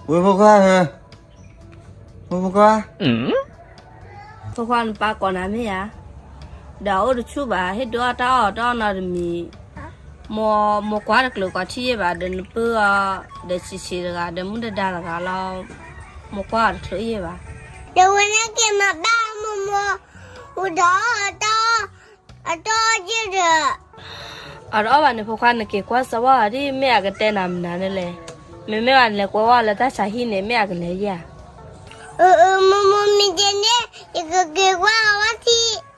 ဝဲဖိခွါဧၢ, ဝဲဖိခွါ, ဖိခွါနပၢ်ကိးနၤမ့ၢ်ဧါ, ဒီးအအိၣ်တဆူၣ်ဘၣ် ဟ့ၣ်ဒုးအီၣ်တၢ်အီၣ်တအီၣ်နီတမံၤ, မိၢ်ကွၢ်တကျိၤကိးထံၣ်ယဲၢ်ဘၣ် ဒီးနပုၢ်အီၤ ဒီးဆံးဆံးတဂၤ ဒီးမုၢ်ဒၢဒါတဂၤလီၤ, မိၢ်ကွၢ်အီၤတချုးယဲၢ်ဘၣ်. ဒီးဝဲန့ၣ်က့ၤမၤဘၣ်မိၢ်မိၢ်, ဝံၤဒီးတၢ် အတအီၣ်ယဲၢ်ဒီး, အတအီၣ်ဘၣ်န့ၣ် ဖိခွါနက့ၤကွၢ်စၢၤဝဲအီၤဒ် မ့ၢ်အကတဲနၤမနုၤန့ၣ်လဲၣ်, မ့မ့ၢ်ဘၣ်နလဲၤကွဲဝဲအီၤလၢတၢ်ဆါဟံၣ်န့ၣ် မ့ၢ်အကလဲၤယဲၢ်ဧါ. မိၢ်မိၢ်မ့ၢ်တဲန့ၣ် ယကက့ၤကွၢ်အီၤဝဲထံၣ်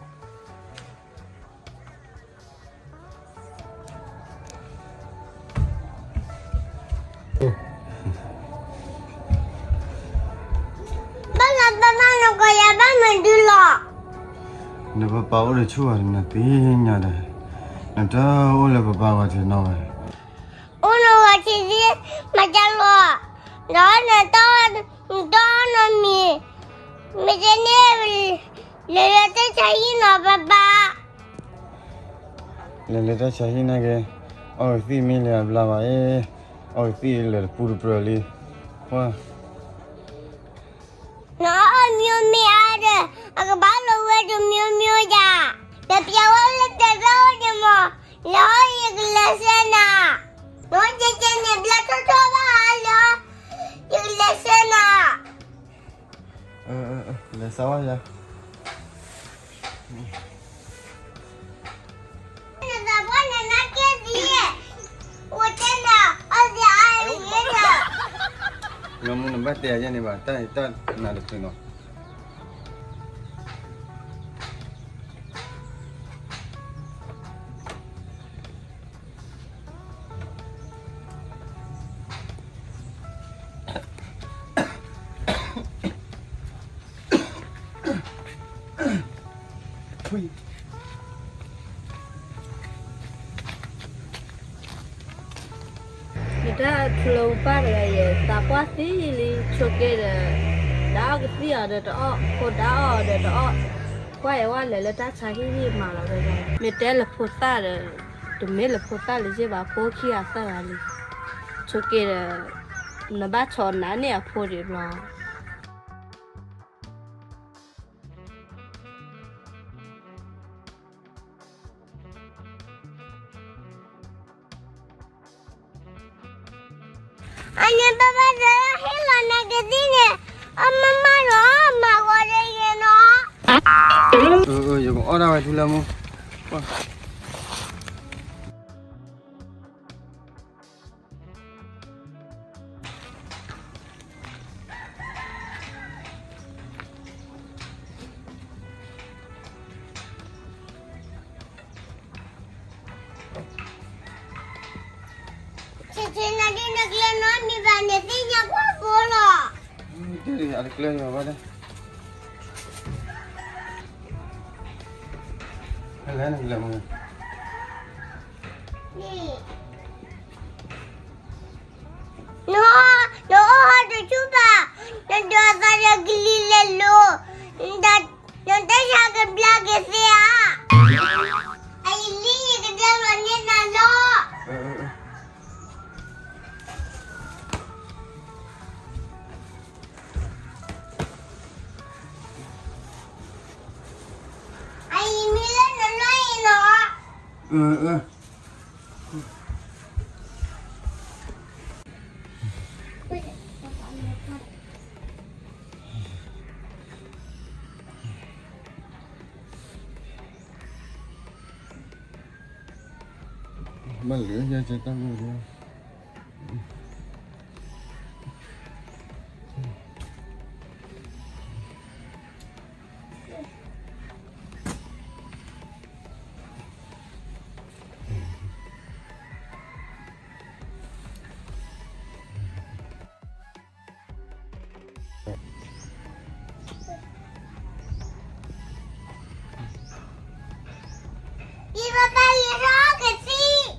ဘၣ်လီၤဘၣ်ဘၣ်နကိးယၤဘၣ်မနုၤလီၤ. နပပၢ်အိၣ်တဆူၣ်ဘၣ် နသ့ၣ်ညါဒီး, နတအိၣ်လၢပပၢ်ဂီၤထံးနီၣ်ဘၣ်. အိၣ်လၢဂီၤထံးသ့ၣ် မၤတၢ်လီၤ, ဒီးနတ နတီနီတမံၤ, မ့ၢ်တဲန့ၣ် လဲၤလၢတၢ်ဆါဟံၣ်နီၤပၢ်ပၢ်. လဲၤလၢတၢ်ဆါဟံၣ်နာ်က့, အီၣ်ကသံၣ်မ့ၢ်လၢအဘျါဘၣ်အံၤ, အီၣ်ကသံၣ်လၢတပူၤတပြၢၤလံ, ပှၤ နအီၣ်မျိုးမ့ၢ်အါဒီး အကဘၣ်လီၤဝဲတမျိုးမျိုးယၤ, နပျဲဝဲလၢတဘျီအိၣ်န့ၣ်မး, လီၤယကလဲၤဆှၢနၤ, နအိၣ်ကဲကဲန့ၣ် ဘျါထီၣ်ထီၣ်ဘၣ်လီၤ, ယကလဲၤဆှၢနၤ. လဲၤစးဝါယၤ. လၢမူနဘၣ်တဲယဲန့ၣ်ဘၣ် တၢ်နၤတချုးနီၤ. နတၢ်ထူလၢပၢ်တဂၤယဲ သးပှၢ်သံလံ ဆိးက့ဒီး ဒါအီၣ်ကသံၣ်အီၤဒီးတအီၣ် ဖိဒါအီၣ်အီၤဒီးတအီၣ်, ကွၢ်အဝဲလဲၤလၢတၢ်ဆါဟံၣ်ဟံၣ်မးလီၤ, မ့ၢ်တဲလၢဖိသၣ်ဒီး တမ့ၢ်လၢဖိသၣ်လၢၤဘၣ် ဖိခံဂၤသၢဂၤလံ, ဆိးက့ဒီး နဘၣ်ဆီနါန့ၢ်အဖိဒံးဘျီ. အန့ၣ်ဘၣ်ဘၣ်ဒီးဟ့ၣ်လီၤနၤကသံၣ်န့ၣ်, အမၤမၤလီၤ မၤဂီၤဒီးယဲနီၤ. ယကအီၣ်ဒၣ်ဝဲထူလၢမူ, ဆ့ဆ့နၤဒ်နကျဲနီတမံၤဘၣ်န့ၣ် သ့ၣ်ညါကွၢ်ဖိလီၤ. အတကျဲယဘၣ်ဒီး, လဲၣ်နကျဲမူ န, နအိၣ်ဟီၣ်တဆူၣ်ဘၣ်, နဒိးသးဒီးကလံၤလဲၤလိၤ, နတၢ်ဆါကဘျါက့ၤသ့ဧါ, အအံၤလံယကဒဲလီၤန့ၢ်နၤလီၤ. အအံၤမ့ၢ်လၢနလီၢ်အံၤလီၤ. ဘၣ်လၢယကတၢ်မုာ်လီၤ. ယဘၣ်ယဟီၣ်ကသံၣ်.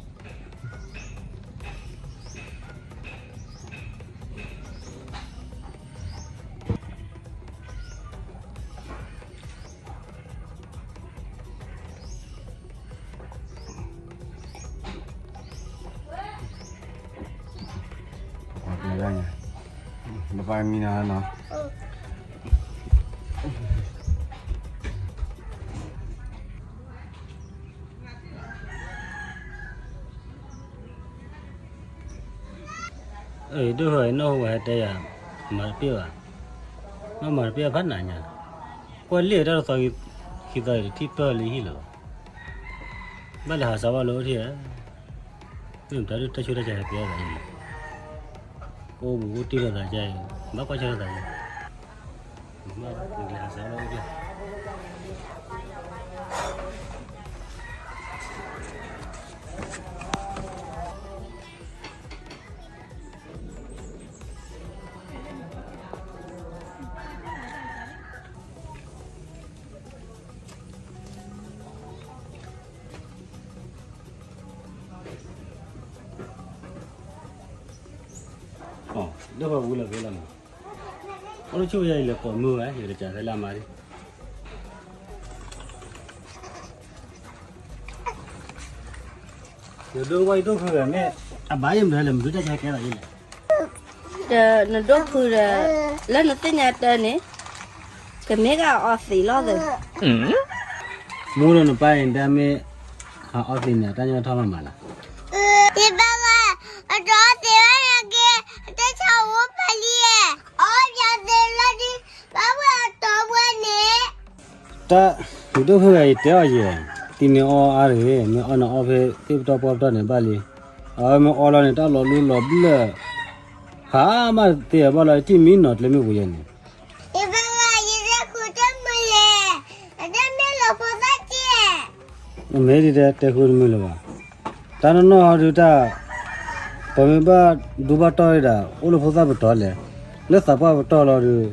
နပၢ်မံနီၤနီၤ. အၢ ဒိၣ်ဃီနီၢ်ဟူဝဲဟဲတဲယၤ, မၤတပ့ၢ်ဘၣ်, မ့ၢ်မၤတပ့ၢ်ဘၣ်ဖးနးညါ, ကွၢ်လံာ်တၢ်တသီခံသီအံၤ တထံၣ်ပၢၢ်လၢဟံၣ်လၢၤဘၣ်, ဘၣ်လဲၤဟးစးဘၣ်လၢအိၣ်ထံၣ်ဧါ, မ့ၢ်မတၤဒုးတၢ်ဆူးတၢ်ဆါဟဲကဲအသးအံၤ, အိၣ်ဘူးအိၣ်တံၢ်လိာ်သးကဲအံၤ, ဘၣ်ကွၢ်ဆၢလိာ်သးအံၤ ဒိၣ်ဃီဝံၤလီၤဖဲလီၤနီၤ, အိၣ်တဆိၣ်ယၤအံၤလဲၤကိးမုၢ်ဝဲ ယကစၢ်ဖဲလၢအမါဒ် နဒိၣ်ဝဲယဒိၣ်ဖုဂၤမ့ၢ် အဘၣ်ယမနုၤလဲၣ် မနုၤတၢ်ဆါကဲလီၤယလဲၣ်, ဒီးနဒိၣ်ဖုဒီး လၢနသ့ၣ်ညါတၢ်န့ၣ် ကမ့ၢ်ကအီသံးလီၤသၢ, မူဒီးနပၢ်အံၤတၢ်မ့ၢ် ဟးအီသံးန့ၣ် တၢ်ညီထီၣ်မးမးလီၤ, ယဘၣ်ဂၤ အတအီသံးဘၣ်ယက့ၤ အတၢ်ဆါအိၣ်ဖးလံ, အီယၤသ့လီၤဒ် ဘၣ်ဝဲအတီဝဲန့ၣ် တၢ် ယဒိၣ်ဖုဂၤအံၤတဲအီၤယဲၢ်, သံးန့ၣ်အီအါတဂ့ၤ, မ့ၢ်အီန့ၣ်အီဖဲသ့ၣ်ပတီၢ်ပှၢ်ပတီၢ်န့ၣ်ဘၣ်လံ, အဝဲမ့ၢ်အီလီၤန့ၣ် တၢ်လီၤလူလီၤဘျၢၣ်, ဟးမးသ့အဘၣ်လီၤ တံၢ်မံနီၤကျဲမ့ၣ်ပူၤယဲၢ်န့ၣ်, ယဘၣ်ဂၤယတဲဃုတမုာ်လဲၣ်, အတၢ်မ့ၢ်လီၤဖိသၣ်ကဲ အမ့ၢ်ဒ်တဲတဲဃုတမုာ်လၢၤဘၣ်, တၢ်နီၢ်နီၢ်ဟီဒုးတၢ်, ပှၤမ့ၢ်ဘၣ်ဒူဘၣ်တီၢ်ဒၣ် အိၣ်လၢဖိသၣ်ပတီၢ်လဲၣ်, လၢသးပှၢ်ပတီၢ်လီၤဒုး,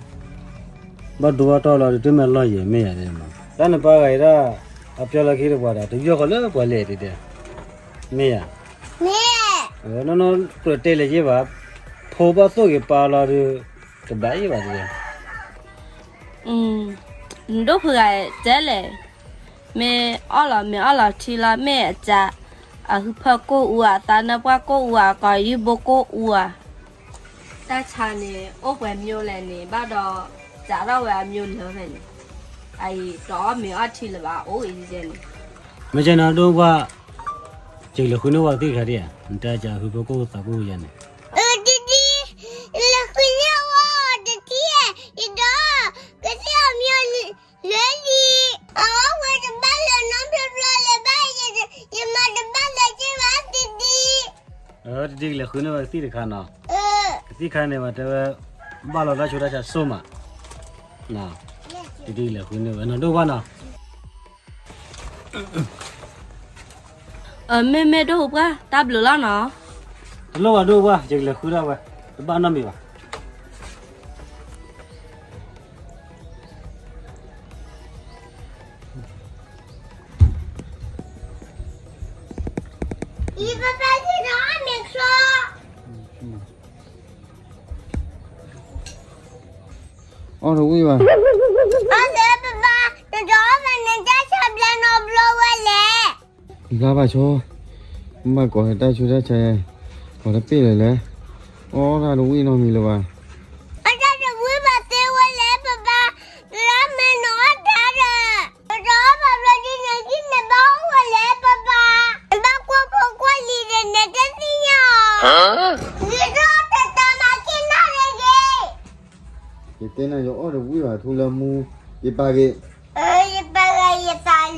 ဘၣ်ဒူဘၣ်တီၢ်လီၤဒုး တမ့ၢ်လီၢ်ယဲၢ်မ့ၢ်ယၤဒ်မး, တၢ်နပၢ်ဂၤအံၤဒၣ်, အပျီလီၤခံတပှၤဒၣ် တယီၢ်ဃီလၢပှၤလဲၣ်ဒ်တဲ, မ့ၢ်ယၤ, နီၢ်နီၢ်ကြၢးတဲလဲၤယ့ၢ်ဘၣ်, ဖိဘၣ်သိၣ်က့ၤပၢ်လီၤဒုး, တဘၣ်ယ့ၢ်ဘၣ်ဒ်တဲ နဒိၣ်ဖုဂၤတဲလဲၣ်, မ့ၢ်အီၣ်လီၤမ့ၢ်အီၣ်လီၤထံလီၤ မ့ၢ်အစး, အဟုဖၢကိၢ်အူဧါ သးနၢပှၢ်ကိၢ်အူဧါ ကီၤယူဘိကိၢ်အူဧါ, တၢ်ဆါန့ၣ် အိၣ်ပှဲၤမၠိလဲၣ်န့ၣ် ဘၣ်ဒီး, စးထီၣ်ဝဲအမၠိလၢဖဲန့ၣ်, အအံၤတအီၣ်မ့ၢ်အီၣ်ထံလၢၤဘၣ် အိၣ်အံၤန့ၣ်, မ့ၢ်ကဲနီၤဒိၣ်ပှၢ်, ယကလဲၤဃုန့ၢ်ဝဲကသံၣ်တခါဒ်ဧါ နတဲစးဟုဖၢကိၢ်သးကိၢ်ယၤန့ၣ်, အၢ တဒ်, လဲၤဃုန့ၢ်ဝဲတထံၣ်, ယဒီး, ကသံၣ်အမၠိလၢလံ, အအိၣ်ဝဲတဘၣ်လၢၤနီတဘျီလၢၤဘၣ်, ယမၤတဘၣ်လၢၤက့ၤဘၣ်တဒ် တဒ်ကလဲၤဃုန့ၢ်ဝဲကသံၣ်တခါနီၤ, ကသံၣ်ခါန့ၣ် ပှၤတဲဝဲ, ဘၣ်လီၤတၢ်ဆူးတၢ်ဆါစိမး, တဒ်ကလဲၤဃုန့ၢ်ဝဲနီၤဒိၣ်ပှၢ်နီၤ, မ့မ့ၢ်ဒိၣ်ပှၢ် တၢ်ဘျုးလီၤနီၤ, တလိၣ်ဘၣ်ဒိၣ်ပှၢ် ယကလဲၤဃုဒၣ်ဝဲ, တဘၣ်နီတမံၤဘၣ် အီၣ်တဝံၣ်ဘၣ်, အီၣ်လၢပဘၣ်, နတအီၣ်ဘၣ်န့ၣ် တၢ်ဆါဘျါနီတဘျီဝဲလဲၣ်, ဘျါဘၣ်ဆိ, ဘၣ်ကိးတၢ်ဆူးတၢ်ဆါ, ပှၤတပ့ၢ်လၢၤလဲၣ်, အီၣ်တၢ်တဝံၣ်နီတမံၤလၢၤဘၣ်, အီၣ်တၢ်တဝံၣ်ဘၣ်သ့ဝဲလဲၣ်ပဘၣ်, လၢမ့ၢ်နအီၣ်တၢ်ဒီး, နတအီၣ်ဘၣ်ဘျီဒ်န့ၣ်ဒ်န့ၣ်ဘၣ်အိၣ်ဝဲလဲၣ်ပဘၣ်, နဘၣ်ကွၢ်ဖိကွၢ်လံၤဒီးနတသ့ၣ်ညါအီၤ, ယဒိၣ်တတၢ်မၤက့ၤနၢ်ရ့ၣ်ဂ့ၤ ယတဲနၤ ယအီၣ်တဝံၣ်ဘၣ်ထူလၢမူ, ယပာ်က့ၤ, ယပာ်ဂၤယသးလၢ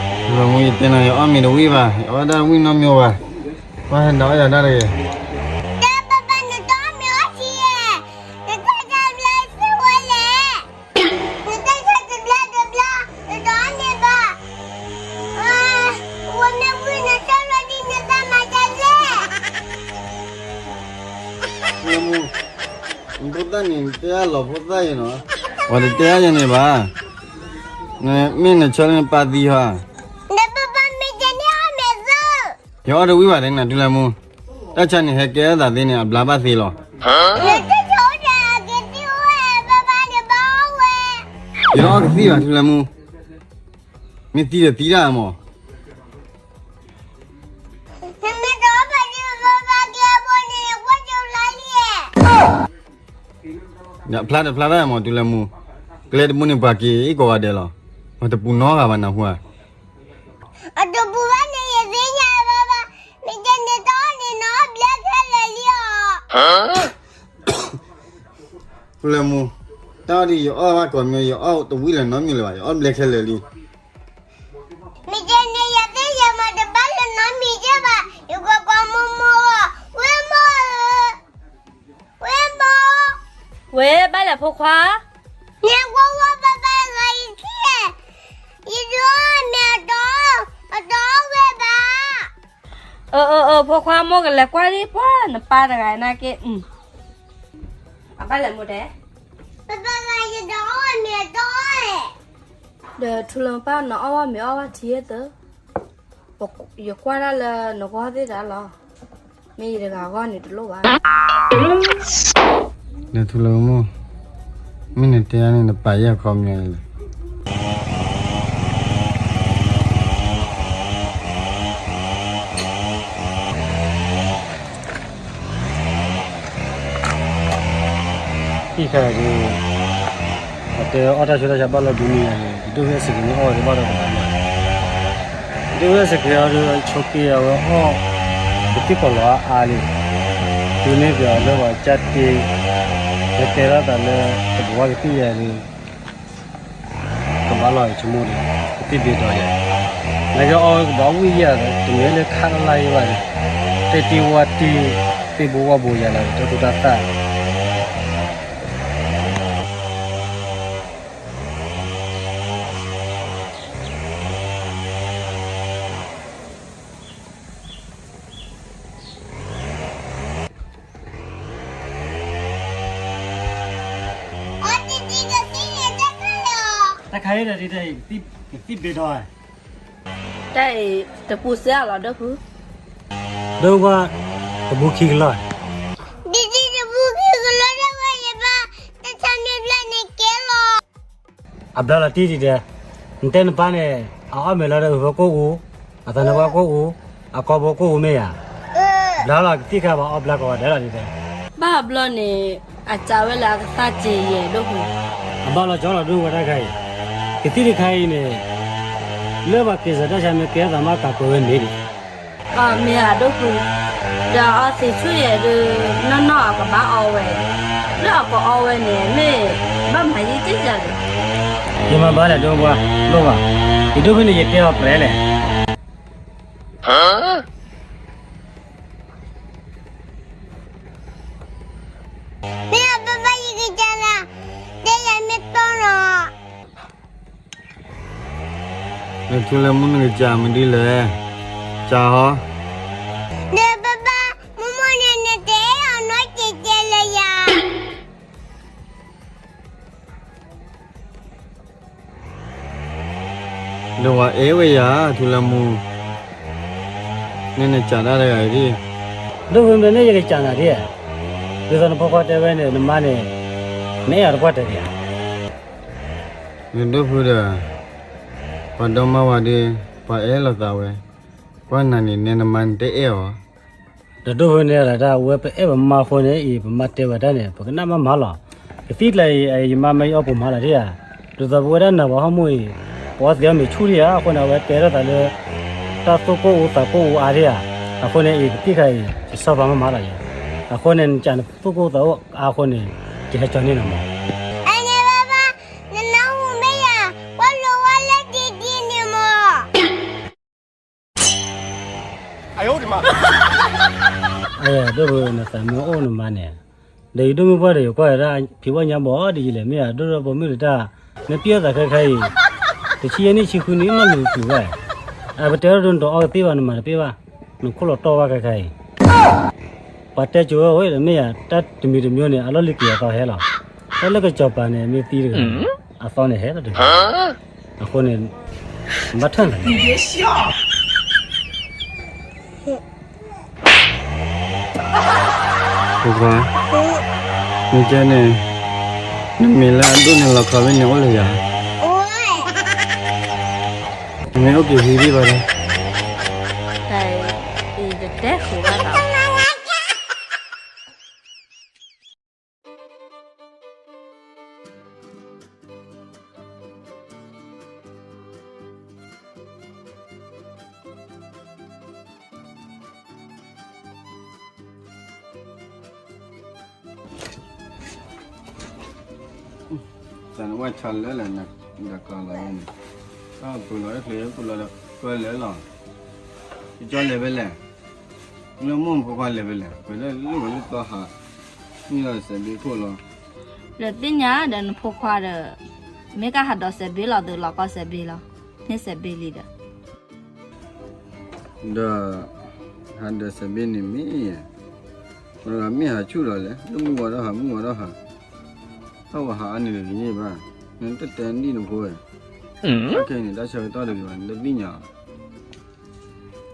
ထူလၢမူ ယတဲနၤ ယအီၣ်မ့ၤတဝံၣ်ဘၣ်, ယအီၣ်တၢ်တဝံၣ်နီတမံၤဘၣ်, ပၢ်ဟဲနၤအီၣ်ယၤတၢ်တဂ့ၤ. နဖိသၣ်န့ၣ် တဲအလီၤဖိသၣ်အံၤနီၤ, ပှၤတတဲအါယၤန့ၣ်ဘၣ်, မ့ၢ်နဆၢလၢနပၢ်သံဟီ, ယအီၣ်တဝံၣ်ဘၣ်တဲနၤ ထူလၢမူ, တၢ်ဆါန့ၣ် ဟဲကဲထီၣ်သးသ့န့ၣ် အဘျါဘၣ်သ့လီၤ. ယတအီၣ်ကသံၣ်ဘၣ် ထူလၢမူ, မ့ၢ်သံဒီးသံတၢ်မး. ဖျါဒီးဖျါတၢ်မး ထူလၢမူ, ကျဲတဘိန့ၣ်ပှၤက့ၤအ့ၣ်ကိးဂၤဒဲးလီၤ, ပှၤတပူၤနီတဂၤဘၣ်နၢ်ဟူဧါ. အတပူၤဘၣ်န့ၣ် ယသ့ၣ်ညါဘၣ်ဘၣ်, မ့ၢ်ကဲန့ၣ်တၢ်အီၣ်န့ၣ်နီၢ်ဘျဲခဲလၢာ်လံအီၤ. ထူလၢမူ, တၢ်အီၣ်ဒ်ယအီၣ်ဘၣ်ကိးမံၤ ယအီၣ်တဝံၣ်လၢၤနီတမံၤလၢၤဘၣ်, ယအီၣ်ဘျဲခဲလၢာ်လံ. မ့ၢ်ကဲန့ၣ် ယသ့ၣ်ညါမးတဘၣ်လၢၤနီတမံၤကဲဘၣ်, ယကွၢ်ကွၢ်မိၢ်မိၢ်အီၤ, ဝဲၢ်မိၢ်ဧၢ, ဝဲၢ်မိၢ်, ဝဲၢ်ဘၣ်လဲၣ်ဖိခွါ, မ့ၢ်ကွၢ်ဝဲၢ်ဘၣ်ဘၣ်ဂၤအံၤခံ, ယဒုးအီၣ်မ့ၤအတီ, အတီအီၣ်ဝဲဘၣ်. အၢ အၢ အၢ ဖိခွါ မိၢ်ကလဲၤကွၢ်ဒံးပှၤနပၢ်တဂၤအံၤနာ်က့, အဘၣ်လဲၣ်မိၢ်တဲ, ပပၢ်ဂၤယဒုးအီၣ်မ့ၤအတီ, ဒီးထူလၢမူပၢ် နအီၣ်ဝဲမ့ၤအီၣ်ဝဲထံဧၢသၢ, ယကွၢ်ဒၣ်လၢနဂီၢ်သ့ၣ်တၢ်လီၤ, မ့ၢ်ယတဂၤအဂီၢ်န့ၣ်တလိၣ်ဘၣ်. ဒီးထူလၢမူ, မ့ၢ်နတဲန့ၣ် နပာ်ယဲၢ်ခီပညီလဲၣ်. ဟံၣ်ခါဒုး, အတဲအီၣ်တၢ်ဆူးတၢ်ဆါဘၣ်လီၤဒုးန့ၣ်ယၤန့ၣ် ယဒိၣ်ဖဲစက့ၤန့ၣ်အီၣ်ဝဲတဘၣ်ဒီးကဘၣ်မး, ယဒိၣ်ဖဲစက့ၤအီၤဒုး ဆိးက့ၤအဝဲအီၣ်, ကသံၣ်ကီးလီၤအါအါလံ, တုၤန့ၣ်က့ၤအီၤလၢပှၤကၢ်တ့, လၢတဲထီၣ်သးလၢ တဘိးဝါကသံၣ်ယၤဒုး ကဘၣ်လီၤယဆိကမိၣ်ဒီး ကသံၣ်ဘ့ၣ်ဒီးယၤ, နာ်က့အီၣ်ဝဲကဘၣ်ဝံၣ်ယၤဒီး တမ့ၢ်လၢခးလၢ်လၢ်ယံၤဘၣ်ဒီး တဲတံၢ်ဝါတံၢ်, သ့ၣ်ဘိဝါဘိယၤလီၤ တၢ်သူတၢ်သၣ်. တၢ်ခါအံၤဒီး ကသံၣ်ဘ့ၣ်ဒီး, တၢ်အံၤ တပူၤစဲအလီၤ ဒိၣ်ဖု, ဒိၣ်ဖု, တပူၤခံကလီၢ်, ဒ်တပူၤခံကလီၢ်ဒၣ်ဝဲယဘၣ်, တၢ်ဆါမ့ၢ်ဘျဲၣ်န့ၣ်ကဲလီၤ. အဘျါလီၤတံၢ်ဒံးဒဲး, နတဲနပၢ်န့ၣ် အအီၣ်မ့ၤလီၤဒီး အုၣ်ဖိကိၢ်အူ, အသးနါပှၢ်ကိၢ်အူ, အကီဘိကိၢ်အူမ့ၢ်ဧါ, ဘျါလီၤကသံၣ်ခါဘၣ်အီၣ်ဘျါကိးဂၤဒဲးလီၤဒ်ဒဲး, ဘၣ်အဘျီန့ၣ် အစးဝဲလၢအကသၣ်စ့ယဲၢ်ဒိၣ်ဖု, အဘၣ်လီၤကၠီလီၤဒိၣ်ဝဲတၢ်ခါအံၤ, ကသံၣ်တခါအံၤန့ၣ် လၢပှၤက့ၤစၢၤတၢ်ဆါမ့ၢ်ကဲအသးမးကးကွဲးဝဲန့ၣ်ဒံး, အမ့ၢ်ဧါဒိၣ်ဖု, ဒီးအီသံးဆူၣ်ယဲၢ်ဒုး နီၢ်နီၢ်အကဘၣ်အီဝဲ, လၢအကအီဝဲန့ၣ် မ့ၢ်ဘၣ်မၤယံာ်က့ယၤလဲၣ်, ယမၤဘၣ်လဲၣ်ဒိၣ်ပှၢ်, လိၣ်ဘၣ်, ယဒိၣ်ဖုန့ၣ်ယတဲအီၤပြဲလဲၣ်. မ့ၢ်အဘၣ်ဘၣ်ယကစၢ်လၢ, တဲယၤမ့ၢ်တီနီၤ, နထူလၢမူနကစၢ်မနုၤလဲၣ်, စၢ်ဟီ, ဒီးဘၣ်ဘၣ်, မိၢ်မိၢ်န့ၣ်နတအဲၣ်အီၤနီတစဲးစဲးလၢၤယၤ ဒီးပှၤအဲၣ်ဝဲယၤ ထူလၢမူ, န့ၣ်နစၢ်ဒၣ်တဂၤအံၤဒ်, ဒိၣ်ဖုမ့ၢ်န့ၣ်ယကစၢ်နၤဒ်, ဒ်သိးနဖိခွါတဲဝဲန့ၣ် နမါန့ၣ်, နအဲၣ်အီၤတပှၢ်တၢၢ်ဒံးဧါ, နဒိၣ်ဖုဒီး, ပှၤဒီမါဝၤဒ်, ပှၤအဲၣ်လိာ်သးဝဲ, ကွၢ်နၤန့ၣ် နဲနမါနတအဲၣ်အီၤ ဒီးဒိၣ်ဖုန့ၣ်ဒၣ်တၢ်ဝဲပအဲၣ်ပမါအဃိန့ၣ်အံၤ ပမါတဲဝဲတၢ်န့ၣ် ပကနၣ်မးမးလီၤ. ကသံၣ်ကျါအံၤ ယမါမ့ၢ်အီၣ်ပူၤမးလီၤဒ်ဧါ, ဒ်သိးပဝဲဒၣ်နၤပှၤဟီၣ်မူအံၤ, ပအီသံးအီမ့ၤဆူၣ်ဒ်ဧါ, အဃိန့ၣ် အဝဲတဲထီၣ်သးလၢ တၢ်သူၣ်ကိၢ်အူသးကိၢ်အူအါဒ်ဧါ, အဃိန့ၣ်အံၤ ကသံၣ်ခါအံၤ ယဆီၣ်ဖးမးမးလီၤယၤ, အဃိန့ၣ် နကးနသူၣ်ကိၢ်သးကိၢ်အါအဃိန့ၣ်, ယဟဲကၠီန့ၢ်နၤမး နနၢ်ဟူမ့ၢ်ယၤ, ကွၢ်လိဝဲလၢဒ်ဒ်န့ၣ်မး ဒိၣ်ဖုနသးမ့ၢ်အိၣ်နမါန့ၣ်, ဒီးယဒိၣ်မုၣ်ပှၢ်ဒီးယကွၢ်ဒၣ် ဖံးဝဲညါဘီဒ်ယလဲၣ် မ့ၢ်ယဒိၣ်ဒီးပိာ်မုၣ်တတၢ်, နပျဲၢ်သးခဲခါအံၤ, တဆံယဲၢ်နံၣ်ဆံဃုနံၣ်မးလူၤပျုၤဘၣ်, အပတဲရၢ်ဒိၣ်နတအီကသ့ဘၣ် နမၤတပ့ၢ်ဘၣ်, နခိၣ်လီၤတီၢ်ဘၣ်ခဲခါအံၤ ပှၤတဲကိၤဝဲအံၤဒီး မ့ၢ်ယၤတၢ်တမံၤတမံၤန့ၣ် အလီၢ်လံၤက့ၤအသီဟဲလီၤ, တၢ်လၢကစီၤပၤန့ၣ် မ့ၢ်သံတဂၤ, အသီန့ၣ်ဟဲလီၤတဂၤ, အဃိန့ၣ်, ဘၣ်ထၢၣ်လီၤ, ဖိခွါ, မ့ၢ်ကဲန့ၣ်, နမ့ၢ်လၢအဒိၣ်န့ၣ်လီၤခီမ့ၢ်န့ၣ်အိၣ်လၢယၤ မ့ၢ်အိၣ်က့ၤဟံးဒံးဘၣ်ဒီး, တၢ်အံၤတတဲဃုာ်ဘၣ်ဘၣ်. တၢ်နဝဲဆါလၢလဲၣ်န့ၣ်, ဒီးကျီလီၤန့ၣ်, တၢ်ပူၤလီၤအချ့ပူၤလီၤဒီး ကွဲလဲၣ်လီၤ, ကကၠီလဲၤဖဲလဲၣ်, လၢမိၢ်ဖိခွါလဲၤဖဲလဲၣ်, ပလၢလၢဝဲလၢတီဟး, မ့ၢ်လီၤစဲးဘ့ခိၣ်လီၤ. ဒီးသ့ၣ်ညါဒီးနဖိခွါဒီး, မ့ၢ်ကဟးဒီးစဲးဘ့လီၤ သုလီၤကီစဲးဘ့လီၤ, န့ၢ်စဲးဘ့လံဒီး ဒီး ဟးဒီးစဲးဘ့န့ၣ်မ့ၢ်, ပှၤတဂၤမ့ၢ်ဟးဆူၣ်လီၤလဲၣ်, လၢမုၢ်ဝါဒီးဟး မုၢ်ဝါဒီးဟး, တၢ်ဝဲဟးအါန့ၣ်တဂ့ၤဘၣ်, နတတဲဒံၣ်နဖိဝဲ, တၢ်ခဲအံၤန့ၣ် တၢ်ဆၢကတီၢ်တဂ့ၤဘၣ် နတသ့ၣ်ညါအီၤ.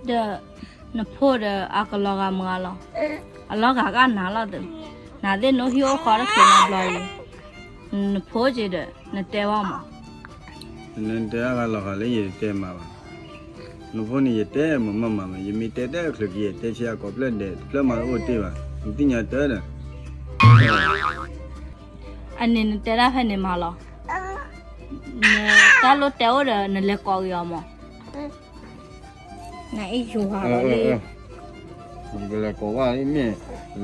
ဒီး နဖိဒီးအကလီၤဂာ်မုာ်ဂာ်လီၤ, အလီၤဂာ်ကနၤလီၤသု, နသ့ၣ်နအိၣ်ဟံၣ်အိၣ်ဃီတချုးနီတဘျီအံၤ, နဖိက့ၤဒီး နတဲဘၣ်မး. နတဲအဂၤလီၤဂာ်လၢယတဲမးဘၣ်, နဖိန့ၣ်ယတဲမးမးမး, ယမ့ၢ်တဲတချုးက့ၤ ယတဲဆံးအကိးဖျၢၣ်ဒဲး တဖျၢၣ်မးတအိၣ်တ့ၢ်ဘၣ်, နသ့ၣ်ညါတၢ်ဒီး အန့ၣ်နတဲဒၣ်ဖဲန့ၣ်မးလီၤ, နတၢ်လိၣ်တဲအိၣ်ဒီး နလဲၤကိးက့ၤအီၤမး, နအံၤယိၤဟးလီၤလံ, ယကလဲၤကိးဘၣ်မ့ၢ်,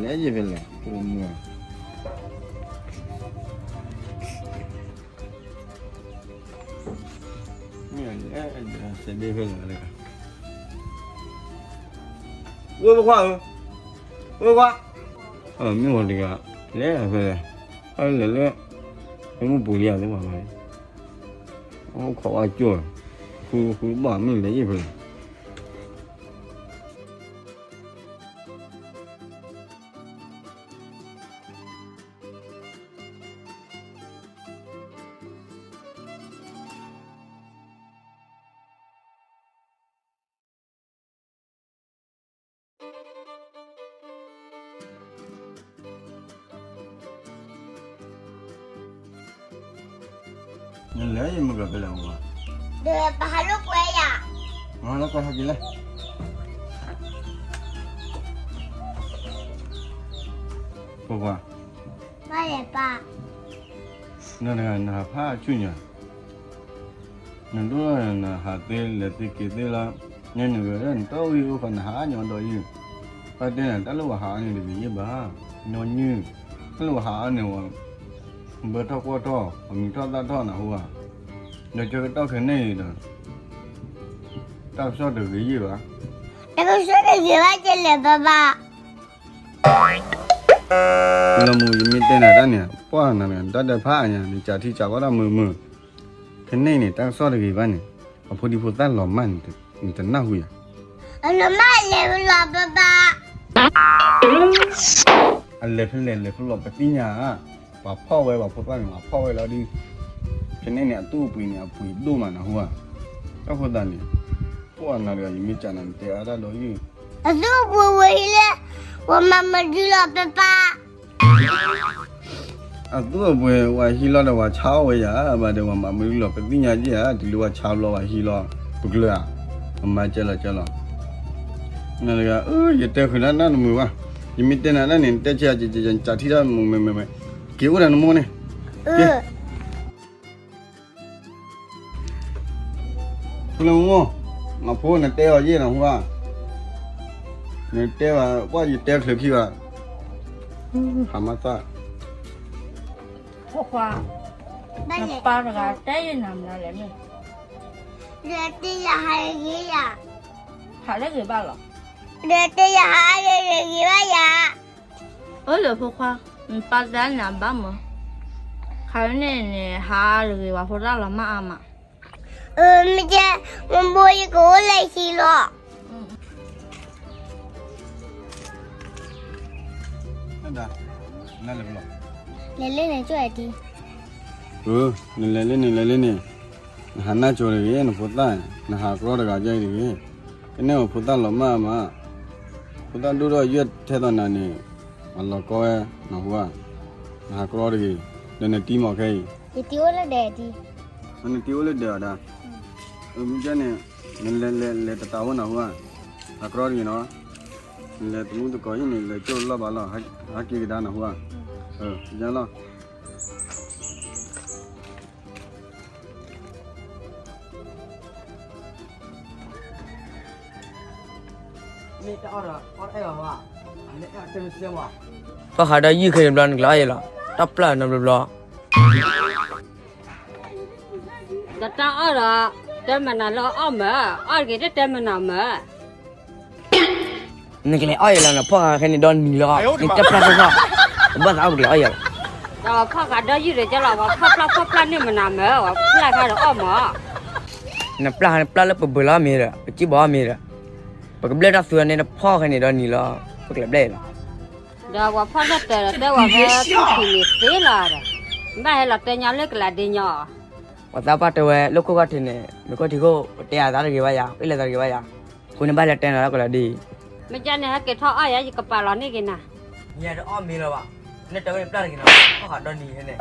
လဲၤယဖဲလဲၣ်, မ့ၢ်လဲၤ, စဲးဘ့ဖဲလဲၣ်, ဝဲဖိခွါဧၢ, ဝဲဖိခွါ, မ့ၢ်ဝဲတဂၤ, လဲၤဖဲလဲၣ်, အလဲၤလၢ, မ့ၢ်ပူၤလံဧါ သ့ၣ်မး, အိၣ်ခိးဝဲကၠိၢ်, ဃုဃုဘၣ်မ့ၢ်လဲၤယံၢ်ဖဲလဲၣ်. နလဲၤယမုၢ်ကဖဲလဲၣ်, ပဟးလိာ်ကွဲယၤ, ဟးလိာ်ကွဲဟဲက့ၤလဲၣ်, ပပှၤ, ဘၣ်လဲၣ်ပၢ်, နတဂၤနဟးဖးဆူၣ်ညါ နဒိၣ်နဟးသ့လဲၤသ့က့ၤသ့လီၤ, နဲနဂၤနတီၢ်ဝံၤအိၣ်ဃီနဟးအါညီဒီးယုၢ်, ပၢ်တဲနၤတၢ်လၢပှၤဟးအါန့ၣ်တဂ့ၤယ့ၢ်ဘၣ်, နီၢ်ညုၢ်, တၢ်လၢပှၤဟးအါန့ၣ်ဝဲ, ဘၢထီၣ်ကွီၢ်ထီၣ် ပှၤမံၤထီၣ်သၣ်ထီၣ်နဟူဧါ, ဒီးကၢကတီၢ်ခဲန့ၣ်အံၤဒီး, တၢ်ကစီၣ်တဂ့ၤယ့ၢ်ဘၣ်, တၢ်ကစီၣ်တဂ့ၤဘၣ်ကလဲၣ်ဘၣ်ဘၣ် လၢမူယမ့ၢ်တဲနၤတၢ်န့ၣ် ပှၢ်နၤန့ၣ် တၢ်ဒဲးဖးညါ နကးထံကးကီတၢ်မုာ်မုာ်, ခဲန့ၣ်န့ၣ် တၢ်ကစီၣ်တဂ့ၤဘၣ်န့ၣ်, အဖိဒံဖိသၣ်လီၤမၢ်န့ၣ် နတနၢ်ဟူယၤ, အလီၤမၢ်လဲၤလီၤဘၣ်ဘၣ်, အလဲၤဖဲလဲၣ်လဲၤဖဲလဲၣ်ပသ့ၣ်ညါဧါ, ပှၤဖီၣ်ဝဲပှၤဖိသၣ်န့ၣ် ပှၤဖီၣ်ဝဲလီၤဒုး, ခဲန့ၣ်န့ၣ် အသူၣ်အပှ့ၤန့ၣ် အပှ့ၤဒိၣ်မးနဟူဧါ, တၢ်ဃိသးန့ၣ်, ပှၢ်နၤတဂၤ ယမ့ၢ်ကးနၤ နတဲအါတၢ်ဒီးယုၢ် အသူၣ်အပှ့ၤဝဲဟံးလၢ ပှၤမၤမနုၤလီၤပၢ်ပၢ်, အသူၣ်အပှ့ၤဝဲဟံးလီၤဒီး ပှၤဆါအီၣ်ဝဲယၤ ဘၣ်ဒီးပှၤမၤမနုၤလီၤ ပသ့ၣ်ညါယဲၢ်ဧါ, တုၤလၢပှၤဆါဘျီပှၤဟံးလီၤ ပကျၢၤဧါ, ပမၤကဲလီၤကဲလီၤ, နတဂၤ ယတဲဃုာ်နၤတၢ်နမုာ်ဘၣ်, ယမ့ၢ်တဲနၤတၢ်န့ၣ် နတဲဆံးကကးထံၣ်တၢ်မုာ်မုာ်မုာ်, က့ၤအိၣ်ဒီးနမိၢ်န့ၣ်, က့ၤ ဖုလၢမိၢ်, မၤဖိနတဲအီၤယဲၢ်နဟူဧါ, နတဲဘၣ် ပှၢ်ယတဲချုးခံဘၣ်, ဟးမၤသၣ်, ဖိခွါ, နပၢ်တဂၤတဲယဲၢ်နၤမနုၤလဲၣ်န့ၣ်, ဒီးတဲယၤဟးဂ့ၤယၤ, ဟးလၢဂ့ၤဘၣ်လီၤ, ဒီးတဲယၤဟးဂ့ၤဂ့ၤဘၣ်ယၤ အိၣ်လၢဖိခွါ, နပၢ်တဲနၤဘၣ်မး, ခါန့ၣ်န့ၣ် ဟးတဂ့ၤ ပှၤဖိသၣ်လီၤမၢ်အါမး, မ့ၢ်ကဲ, မ့ၢ်ဘိယကအိၣ်လၢဟံၣ်လီၤ, လဲၤလၢန့ၣ်ကၠိၣ်အတံ, နလဲၤလၢန့ၣ် လဲၤလၢန့ၣ်, နဟးနၢ်ကၠိတဂ့ၤ နဖိသၣ်, နဟးကြီတဂၤကဲတဂ့ၤ, ကန့ၢ်အဖိသၣ်လီၤမၢ်မး, ဖိသၣ်ဒိၣ်ထီၣ်ယွဲၢ်ထဲသိးနၤန့ၣ်, အလီၤကီဝဲ, နဟူဧါ, နဟးကြီတဂ့ၤ, ဒီးနတံမးခဲအံၤ, ယတံအိၣ်လၢဒဲးတံ, နတံအိၣ်လၢဒဲးအီၤဒၣ်, မ့ၢ်ကဲန့ၣ် နလဲၤလဲၤလဲၤတတးအိၣ်နၢ်ဟူဧါ, ဟးကြီတဂ့ၤနီၤ, နလဲၤတမူတကိးဟံၣ်န့ၣ် လဲၤကၠိၣ်လီၢ်ဘၣ်လီၤ, ဟးက့ၤကဒါနၢ်ဟူဧါ, ယလီၤ. ဖီၣ်ဃာ်ဒီးယုၢ်ခဲန့ၣ်ဘျီ နကလဲၤအီၣ်ယဲလီၤ, တၢ်ပျၢ်နီတဘျီဘျီ ဒီးတၢ်အီၣ်ဒီး တဲမနၤလၢအီၣ်မၢ်, အီၣ်တဂ့ၤတတဲမနၤမၢ်. နကလဲၤအီၣ်ယဲလီၤ, နဖီၣ်ဃာ်ခဲန့ၣ်ဒီးနံၤလီၤ, နတၢ်ပျၢ်ထီၣ်ထီၣ်, နဘၣ်သးအီၣ်ပကလဲၤအီၣ်ယဲလီၤ. ဒီးဖီၣ်ဃာ်ဒီးယုၢ်ဒီးကလီၤ, ပှၤဖီၣ်ပျၢ်ဖီၣ်ပျၢ်န့ၢ်မနၤမၢ်, ပှၤပျၢ်ခါဒီးအီၣ်မၢ်. နပျၢ်နပျၢ်လၢပဘၢလီၤမ့ၢ်ဒီး ပစံၣ်ဘီအီၣ်မ့ၢ်ဒီး, ပကဘျဲၣ်တၢ်သူန့ၣ် နဖီၣ်ဃာ်န့ၣ်ဒီးနံၤလီၤ, ပကလဲၤဘျဲၣ်လီၤ. ဒီးပှၤဖီၣ်လၢတၢၤဒီးတဲဝဲဖဲပူၤထံးန့ၣ်သ့လီၤဒီး, ဘၣ်ဟဲလီၤတဲညီလၢကလးဒ့ညီအီၤ. ပှၤသးပှၢ်တဲဝဲလၢခိၣ်ဂီၢ်ထံးန့ၣ် မ့ၢ်ခိၣ်ထံးခိၣ် ပတဲအသးတဂ့ၤဘၣ်ယၤ, အ့ၣ်လၢသးတဂ့ၤဘၣ်ယၤ, အဃိန့ၣ်ဘၣ်လဲၤတဲနၤလၢကလးဒ့. မ့ၢ်ကန့ၣ် ဟဲက့ၤထီၣ်အီၣ်ယၤ ယကပာ်လီၤန့ၢ်က့ၤနၤ. နတအီၣ်မ့ၤလၢၤဘၣ်, နတဝဲနပျၢ်တဂ့ၤနီၤ, ဖီၣ်ဃာ်ဒီးနံၤန့ၣ်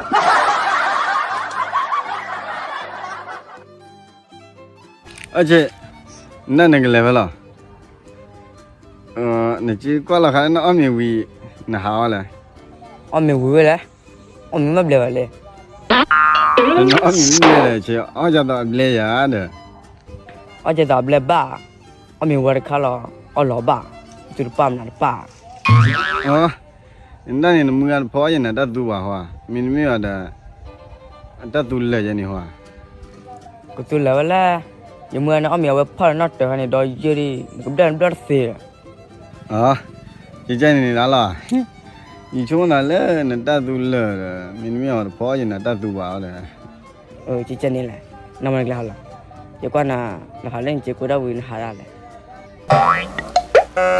အီၣ်ဆ့, နနကလဲၤဖဲလဲၣ်, နကကွၢ်လီၤဃာ်လၢနအီၣ်မ့ၤဝံၤ နဟးအီၣ်လဲၣ်. အီၣ်မ့ၤဝံၤဝဲလဲၣ်, အီၣ်မ့ၤမ့ၢ်ဘျဲးဘၣ်လဲၣ်. နအီၣ်မ့ၤမ့ၢ်ဘျဲးလဲၣ်ဆ့, အီၣ်ကသိးအဘျဲးယၤဒီး, အီၣ်ကသိးအဘျဲးဘၣ်, အီၣ်မ့ၤဝဲတခါလီၤ, အီၣ်လီၤဘၣ်, သူတပၢ်မနုၤတပၢ်. အ နဒၣ်န့ၣ် နမုၢ်ဂၤတဖီအီၣ်ယဲၢ်နၤတၢ်သူဘၣ်ဟီ, မ့တမ့ၢ်ဘၣ်ဒီး အတၢ်သူလၢာ်ယဲၢ်န့ၣ်ဟီ. ကသူလၢာ်ဝဲလဲၣ်, ယမုၢ်ဂၤန့ၣ်အီၣ်မ့ၤအဝဲဖီၣ်လီၤနီၣ်တၢၤခါန့ၣ်ဒီးယဲၢ်ဒံး နကဘျၢၣ်နဘျၢၣ်တသ့ဒီး. အ ကကဲန့ၣ်န့ၣ်လီၤ, ယဆိကမိၣ်သးလၢနတၢ်သူလၢာ်ဒီး မ့တမ့ၢ်အီၤတဖီအီၣ်ယဲၢ်နၤတၢ်သူဘၣ်အီၤဒီး. ကကဲန့ၣ်လဲၣ်, နမ့ၢ်နကလဲၤဟးလီၤ, ယကွၢ်နၤ, နဟးလၢနစ့ၤကူဒၣ်ဝံၤနဟးဒၣ်လဲာ်.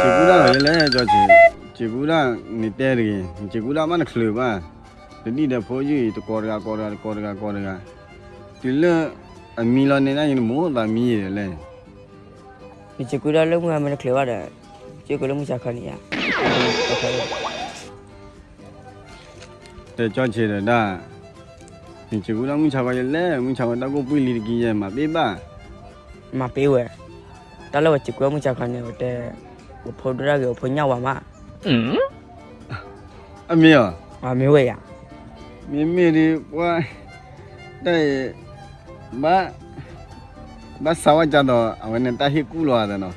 စ့ၤကူဒၣ်လီၤယဲလဲၣ်, စ့ၤကူဒၣ်န့ၣ်တဲတဂ့ၤ, စ့ၤကူဒၣ်မးနချုးဘၣ်, တဒံၣ်ဒီးဖိယုၢ်အံၤ တကိးတဂၤကိးတဂၤ ကိးတဂၤကိးတဂၤ, တုၤလၢအမံလီၤန့ၣ်ဒၣ်ယဲၢ်နမိၢ်သးမံယဲၢ်ဒီးလဲၣ်. နစ့ၤကူဒၣ်လၢမုၢ်ဂၤမ့ၢ်နချုးဘၣ်ဒီး, စ့ၤကူလၢမုၢ်ဆါခီန့ၣ်ယါ. တဲကၠီဆ့းဒီးဒၣ်, နစ့ၤကူဒၣ်မုၢ်ဆါခီယဲၢ်လဲၣ်, မုၢ်ဆါခီတၢ်ကိၢ်ပှံၢ်လံတက့ၢ်ယဲၢ် မၤပ့ၢ်ဘၣ်. မၤပ့ၢ်ဝဲ, တၢ်လၢပစ့ၤကူဒၣ်မုၢ်ဆါခီန့ၣ် ပတဲ, ပဖိဒိၣ်တၢ်ဂ့ၤ ပဖိညၣ်ဝါမး. အမ့ၢ်အီၤ, မ့ၢ်ဝဲယါ. မ့မ့ၢ်ဒ်, တၢ်အံၤ, ဘၣ်, ဘၣ်စးဝဲကသိး အဝဲန့ၣ်တၢ်ဟ့ၣ်ကူၣ်လီၤသးနီၤ,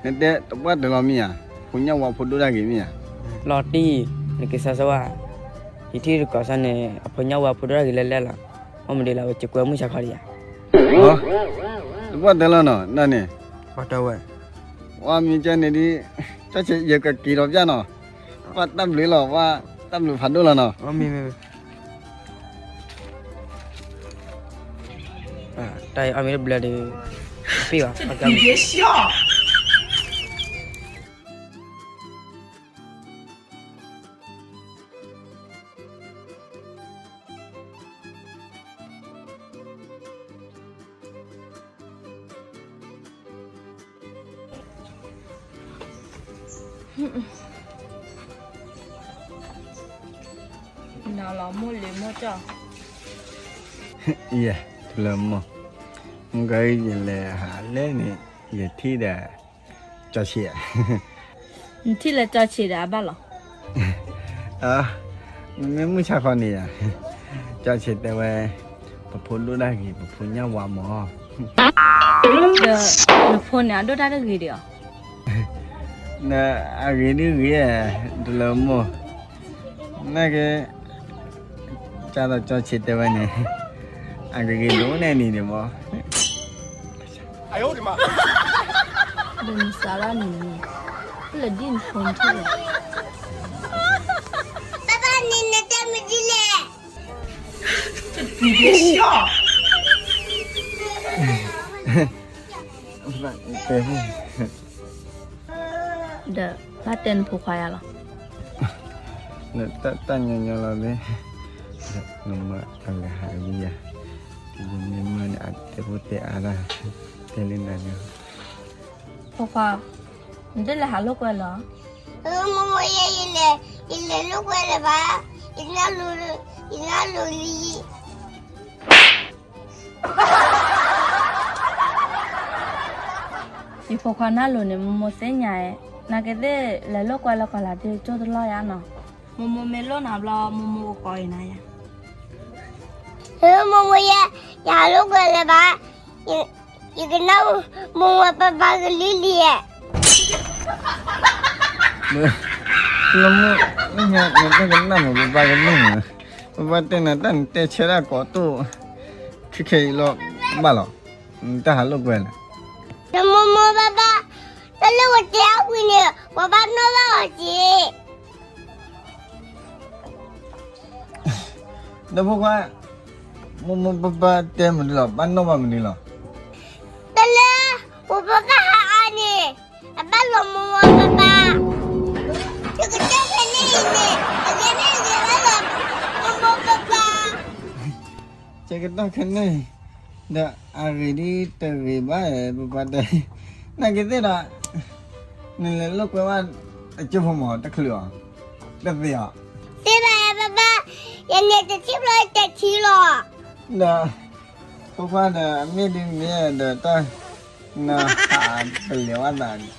နတဲတပှၢ်တၢၢ်လီၤမ့ၢ်ဧါ, ဖိညၣ်ဝါဖိဒိၣ်တၢ်ဂ့ၤမ့ၢ်ဧါ. လီၤတံၢ်, နက့ၤစါစၢဝါ, ယထံၣ်တကိးစၢ်န့ၣ် အဖိညၣ်ဝါဖိဒိၣ်တၢ်ဂ့ၤလဲၣ်လဲၣ်လီၤ, အီၣ်မ့ၤဒ်လၢအဝဲစ့ၤကူမုၢ်ဆါခီဒံးယါ. တပှၢ်တၢၢ်လီၤနီၤ နန့ၣ်, ပှၤတဝဲ, ဝါမ့ၢ်ကဲန့ၣ်ဒ်, ကၠီဆ့းယကက့ၤလီၤပျၢ်နီၤ, ပှၤတၢ်ဘျုးလီၤ ပှၤတၢ်ဘျုးဖးဒိၣ်လီၤနီၤ. တၢ်အံၤအီၣ်မ့ၤတဘျၢဒီး, ပ့ၢ်ဘၣ်, နလီၤမိၢ်လံၤမိၢ်ကၠီ, ယဲၢ်, လၢမိၢ်, မုၢ်ဂၤအံၤယလဲၤဟးလဲၣ်န့ၣ်, ယထံၣ်ဒီး, ကၠီဆ့းဧါ, နထံၣ်လၢကၠီဆ့းဒီးအဘၣ်လီၤ. မ့မ့ၢ်မုၢ်ဆါခီန့ၣ်ယါ, ကၠီဆ့းတဲဝဲ, ပဖိဒိၣ်တၢ်ဂ့ၤ ပဖိညၣ်ဝါမး, ဒီးနဖိန့ၣ် အဒိၣ်တၢ်တဂ့ၤဒံးဧါ. အဂ့ၤဒုဂ့ၤ, တလၢမိၢ်, နက့ၤ, ကသိးကၠီဆ့းတဲဝဲန့ၣ်, အဂ့ၤဂ့ၤဒိၣ်န့ၣ်န့ၣ်မး, ဒီးနစးလၢနံၤ, လၢဒ်နဖိနထံၣ်လီၤ. ဘၣ်ဘၣ်န့ၣ်နတဲမနုၤလဲၣ်. ဒီးဘၣ်တဲနဖိခွါယါလီၤ. တၢ်ညီညီလီၤသ့, နမၤအလဲၤဟးဝံၤယါ, ယမ့ၢ်မၤန့ၣ် အတဲဖိတဲအါဒၣ်, တဲလၢနၤန့ၣ်, ဖိခွါ, နတလဲၤဟးလိာ်ကွဲလၢၤ. မိၢ်မိၢ်ယဲ ယလဲၤ, ယလဲၤလိာ်ကွဲလၢၤဘၣ်, ယနၢ်လိၤ, ယနၢ်လိၤလံ. ယဖိခွါနၢ်လိၤန့ၣ် မိၢ်မိၢ်သ့ၣ်ညါ, နာ်က့သ့ၣ်လဲၤလိာ်ကွဲလၢကီၢ်လၤဒုးကၠိတလီၢ်ယါနီၤ. မိၢ်မိၢ်မ့ၢ်လိၣ်နၤဘျီ မိၢ်မိၢ်ကကိးအံၤနၤယါ. မိၢ်မိၢ်ယဲ, ယလိာ်ကွဲလၢၤဘၣ်, ယကနၣ်မိၢ်မိၢ်ပၢ်ပၢ်ကလုၢ်လံ. လၢမ့ၢ်, နတကနၣ်မိၢ်ပၢ်ပၢ်ကလုၢ်န့ၣ်, ပၢ်ပၢ်တဲနၤတၢ်နတဲဆၢဒၣ်ကိးတိၢ်, ခဲခဲအံၤလီၤ, ဘၣ်လီၤ, နတၢ်ဟးလိာ်ကွဲလဲၣ်. မိၢ်မိၢ်ပၢ်ပၢ်, တၢ်လၢပတဲအဝံၤန့ၣ် ပဘၣ်နီၣ်ဘၣ်အီၤက့ၤ ဒီးဖိခွါ, မိၢ်မိၢ်ပၢ်ပၢ်တဲမနုၤလီၤ, ဘၣ်နီၣ်ဘၣ်မနုၤလီၤ. တၢ်လၢ, ပဘၣ်ဟးအါန့ၣ်, အဘၣ်လီၤမိၢ်မိၢ်ပၢ်ပၢ်, ယကတဲဖဲန့ၣ်အံၤန့ၣ်, အဂ့ၤန့ၣ်ဂ့ၤဘၣ်လီၤ, မိၢ်မိၢ်ပၢ်ပၢ် ဆဲကတီၢ်ခဲန့ၣ်, ဒီးအဂ့ၤဒ်တဂ့ၤဘၣ်, ပပၢ်တဲ, နာ်က့သ့ၣ်ဒီး, နလဲၤလိာ်ကွဲဘၣ်, တကၠိဖိမး တချုးအီၤ, တသ့အီၤ, သ့ဘၣ်ပပၢ်, ယန့ၣ်တထံၣ်ဖျိတထံၣ်လီၤ. ဒီး, ဖိခွါဒီးအမ့ၢ်ဒ်န့ၣ်ဒီးတၢ်, နဟးတလဲၤဝဲသး,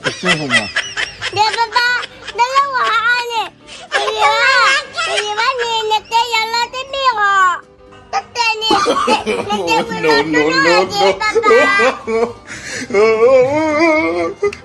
တကၠိဖိမး, ဒီးပပၢ်, တၢ်လၢပှၤဟးအါန့ၣ်, တဂ့ၤဘၣ်, တဂ့ၤဘၣ်န့ၣ် နတဲယၤလၢတဘ့ၣ်အီၤ, တတဲန့ၣ်, နတဲဝဲလၢတနီၤဒံးပပၢ်